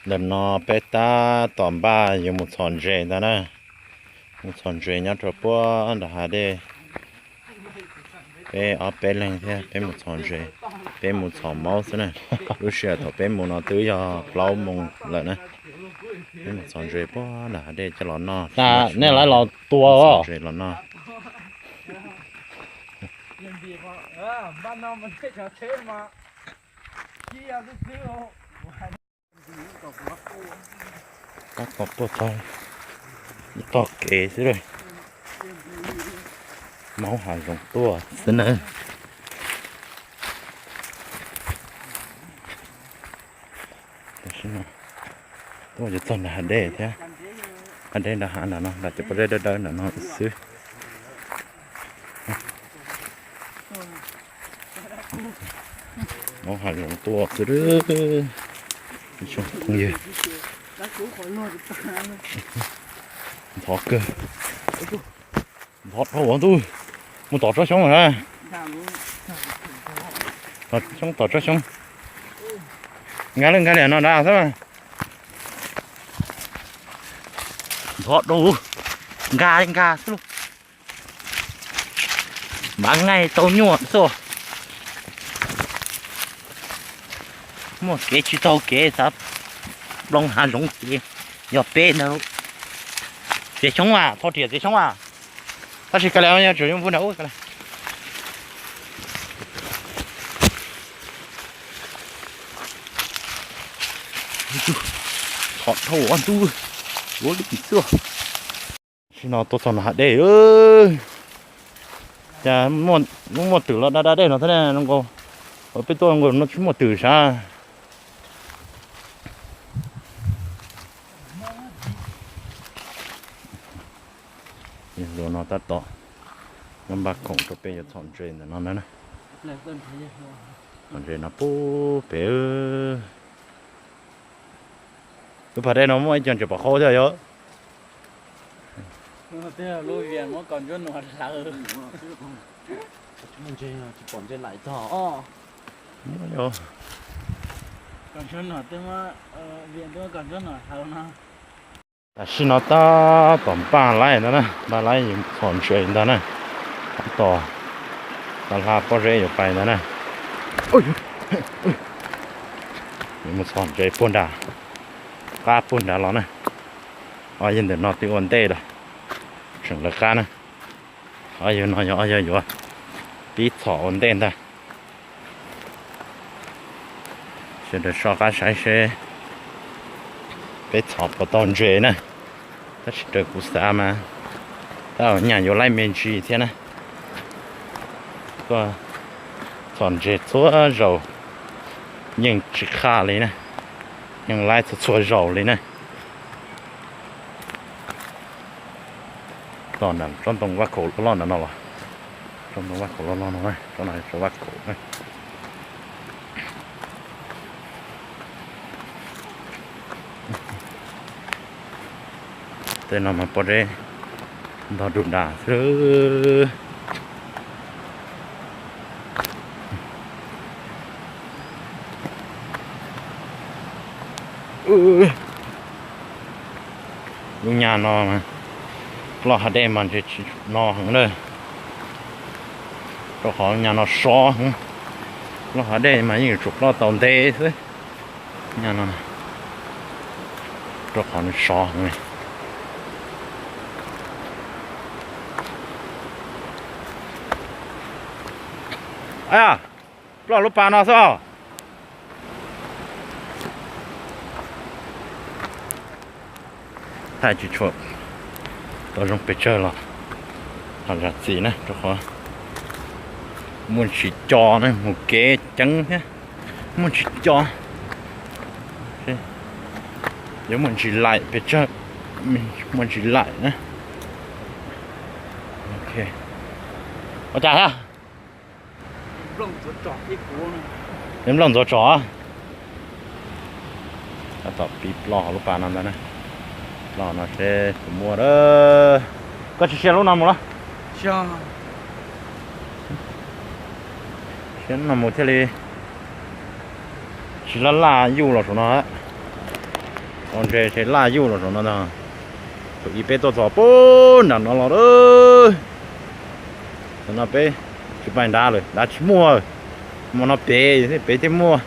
Ntawm no peb tab tom npaj yuav mus txhom ntses ntag na. Mus txhom ntses nyob rau puag nram hav dej. Peb ob peb leeg thiab peb mus txhom ntses, peb mus txhom maub xwb na. Lub sij hawm thaum peb mus no twb yog plaub moos lawm na. Peb mus txhom ntses puag nram hav dej coj los noj. Nej lawv los tua ntses los noj. Tab tom tuaj txog ib tog kev xwb, maub hav zoov tuaj xwb na. Tam sim no tuaj yuav txog nram hav dej thiab, hav dej nram hav nram no nram cov pob zeb dawb dawb nram no xwb. Maub hav zoov tuaj xwb, phooj ywg. Ntxhov kawg, ntxhov dhau ua ntuj, mus tom tsob xyoob lawm na. Tom xyoob, tom tsob xyoob. Nkag li nkag li no nrad xwb. Ntxhov dhau, nkag li nkag xwb lauj. Npav ngaij tau nyuaj xwb. Muaj kev tsis tau kev xav ploog hav zoov ces yog peb ntag. Txiav xyoob as, txhob riam txiav xyoob as. Tab sis ka li yog tsum yog npug nram ub ka li. Ntxhov dhau ua ntuj, ua li xwb. Tam sim no tuaj txog nram hav dej, cas muaj twm los da da dej no thiab ne, zoo nkaus peb tuaj nkaus no tsis muaj twm sav. Yog li no tab tom npaj khoom rau peb yuav txhom ntses ntawm no na. Txhom ntses no pub pem. Lub pas dej no muaj ib co ntses pom qaub thiab yog. Tam sim no tab tom npaj laib ntag na, npaj laib yuav txhom ntses ntag na. Tab tom, tab tom hla pob zeb yuav pais ntag na. Yuav mus txhom ntses puag nrad, qab puag nrad los na. Ob yawg ntawm no twb ua ntej lawm, tseem lawv qab na. Ob yawg no yog ob yawg yuav pib txhom ua ntej ntag. Sawv daws so qab saib seb peb txhom puas tau ntses na. Tab sis raws kuv xav mas tab nyam yuav laib me ntsis thiab na. Tuaj txhom ntses txhua zaus yeej tsis qhaj li na, yeej laib txhua txhua zaus li na. Txog nram tsob ntoo vaj khaum loj loj ntawm no los, tsob ntoo vaj khaum loj loj no, tsob no tsob vaj khaum na. Tej no mas pob zeb ntog du nras xwb. Lub nyab no, ploj hav dej mas ntshe tsis no heev na, rau qhov nyab no sov heev. Ploj hav dej mas yeej yuav tsum ploj tau ntev xwb. Nyab no, rau qhov nws sov heev li. Ploj lub pas no xwb. Thaij tsis tshua tau zoo pes tsawg los ho zam txim na, rau qhov muaj ntsis co na, mus kev ceev thiab muaj ntsis co, yuav muaj ntsis laim pes tsawg, muaj ntsis laim na. Ua cas thiab? Nplooj ntxuav tsom. Tab tom pib ploj hauv lub pas no ntag na. Ploj no seb puas muaj a. Koj tsis sia lub no mus los? Sia lub no mus thiaj li tsis laj laj yuj los saum no. Ua ntses ces laj yuj los saum no ntag. Thaum ub peb tuaj txog pem nram no los lawm. Tam no peb tsis pais nrad lawm, nrad tsis muaj. Hmo no pem, pem thiaj muaj.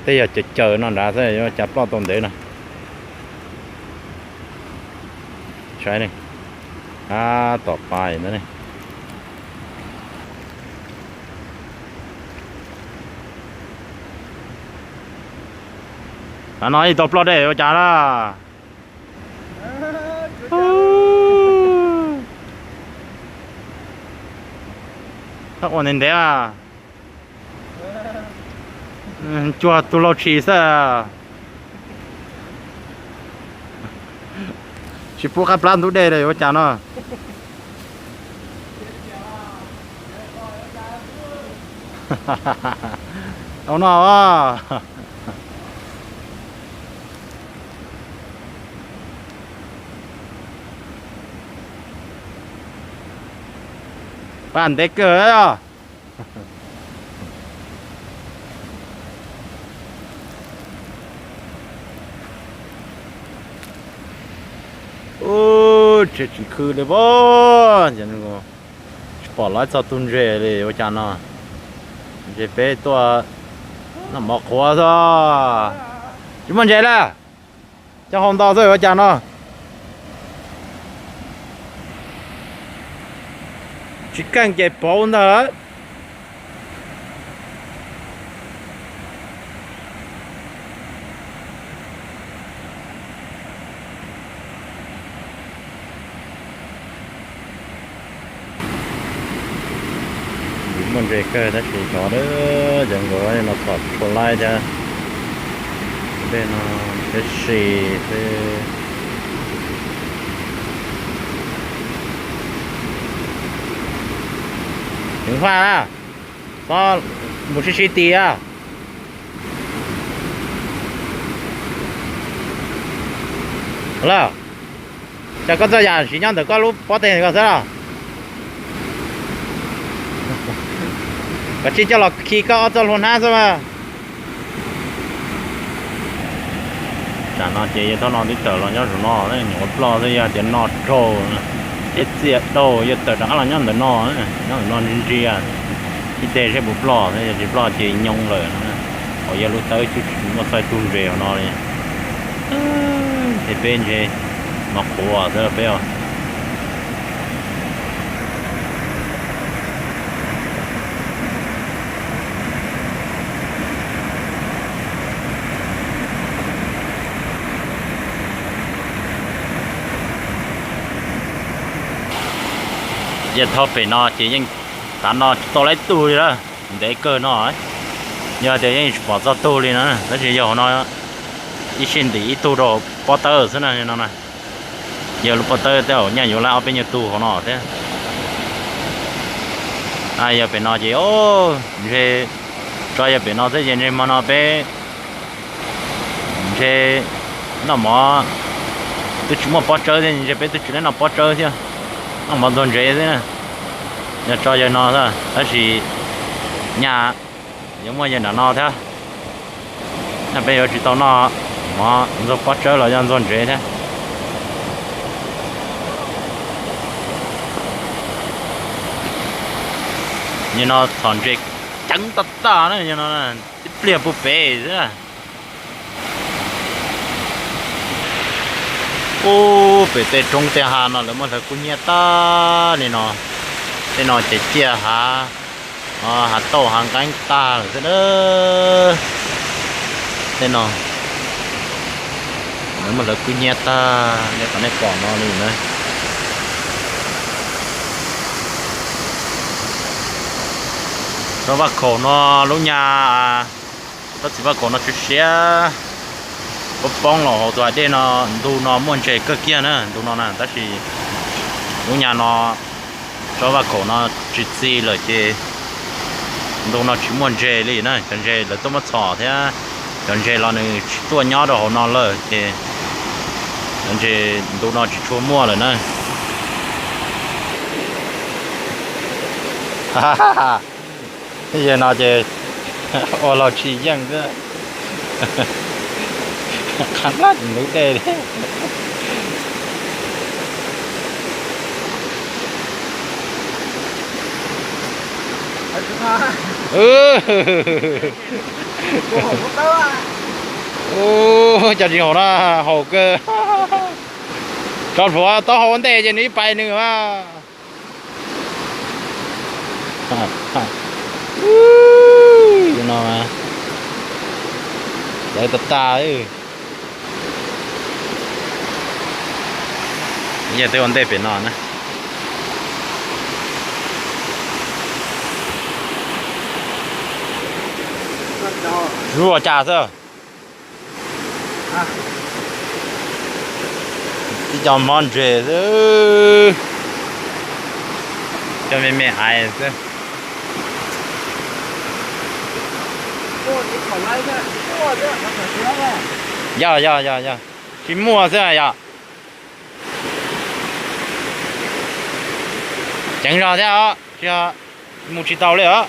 Tej yog caws caws no nrad xwb, yuav cas ploj tau ntev no. Saib ne, ab tom pa ntawd ne. Tam no ib tau ploj dej ua cas na. Ua ntev ntev, cuag tus laug tshis xwb. Tsis pub qab plab ntub dej li ua cas no. Au no. Paj ntev kawg os. Ub, tseem tsis khw li pob. Tsis pom lawv txog tus ntses li ua cas no. Ntses peb tuaj noj mov qhuav xwb. Tsis muaj ntses lawm. Cov hau nto xwb ua cas no. Tsis keej ces pauv ntag. Muaj ntses kawg tab sis xyov, cov nkaus no txhom tsis tshua laib thiab. Tej no peb si xwb. Ceev faj, txhob mus sib sib ti. Los, cas koj txoj yam siv nyob ntawm koj lub pob teg ko xwb los? Koj tsis coj los khi koj ob txoj hlua hnab xwb mas. Tsam no ces yawg thaub no twb tawm los nyob saum no, nyuam qhuav ploj xwb, yog tias no raug, ib txiaj daug yawg tawm rov qab los nyob ntawm no, nyob ntawm no ntsia ntsia ib teg seb puas ploj, yog tsis ploj ces nyoo lawm. Hauv yawg lub tawb twb tsis muaj txog ib tug ntses hauv no li. Ces peb ntshe mov qhuav xwb peb os. Yawg thaub pem no ces yeej tav no tsis tau laib tug li lawm, ntev kawg no. Yog tias yeej tsis pom txog tug li na, tab sis yog hauv no ib sij ntim ib tug rau pob tawb xwb na no. Yawg lub pob tawb tej zaum nyaj yuav laib ob peb nyuag tug hauv no thiab. Yog pem no ces ntshe tso yawg pem no xwb ces ntshe hmo no peb ntshe noj mov twb tsis muaj pob tsawb thiab, ntshe peb twb tsis laib noj pob tsawb thiab, noj mov ntxuag ntsev xwb na. Yog tso yawg no xwb tab sis nyaj yuav muaj yawg nram no thiab. Nyaj peb yuav tsis tau noj mov ntxuag pob tsawb los yog ntxuag ntsev thiab. Yawg no txhom ntses ceev tag tag na, yawg no tib pliag puag pem xwb. Ub, pem tej roob tej hav no lawv muab hlawv kub hnyiab tag li no. Tej no ces ciaj hav, hav tauj hav nqeeb tag lawm xwb na. Tej no lawv muab hlawv kub hnyiab tag li qhov nej pom no li na. Tsob vaj khaum no lub nyab, tsob txiv vaj khaum no tsis siab, poob poob los hauv tus hav dej no. Ntu no muaj ntses kawg kiag na, ntu no na, tab sis lub nyab no tsob vaj khaum no tsis txi lawm ces ntu no tsis muaj ntses li na. Cov ntses lawv tuaj muab txhom thiab, cov ntses los nws tsis tuaj nyob rau hauv no lawm ces cov ntses ntu no tsis tshua muaj lawm na. Yawg no ces Ua los tsis yeej xwb. Qab nplaj ntub dej li. Ub, cov tsis haum na, haum kawg. Tso plhuav taub hau ua ntej ces nws ib pais nws mas. No, lawv tas tas. Yog twb ua ntej pem no na. Zuaj cas xwb. Tib co mob ntseg xwb. Cov me me ais xwb. Yog, yog, yog, yog. Tsis muaj xwb yom. Ceev zog thiab os, mus tsis tau li os.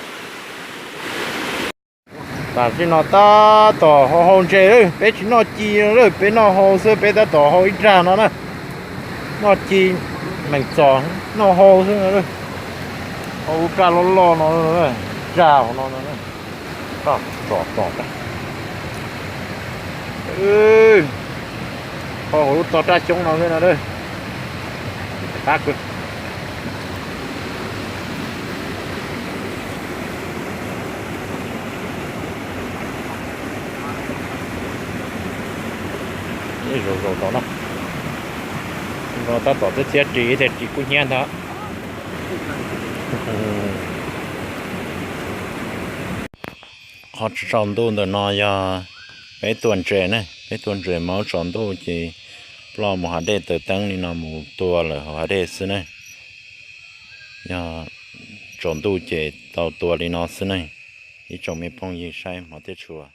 Tam sim no tab tom hau hau ntses lawm, peb tsis noj ci lawm, peb noj hau xwb, peb tab tom hau ib rag no na. Noj ci meem txom, noj hau xwb no. Hau lub raj loj loj no, rag hauv no no. Tsom tom, hau hauv lub tog raj xyoob no xwb no. Qab kawg. Ib zaug zaus tau no, tab tom txiab txiab ris thiaj ris kub hnyiab ntag. Qhov tsaus ntuj ntawm no yog peb tua ntses ne, peb tua ntses mas tsaus ntuj ces ploj mus hav dej, taws teeb li no mus tua lawm hauv hav dej xwb ne. Yog tsaus ntuj ces tau tua li no xwb ne. Ib tsoom me phooj ywg saib hmov thiab tshua.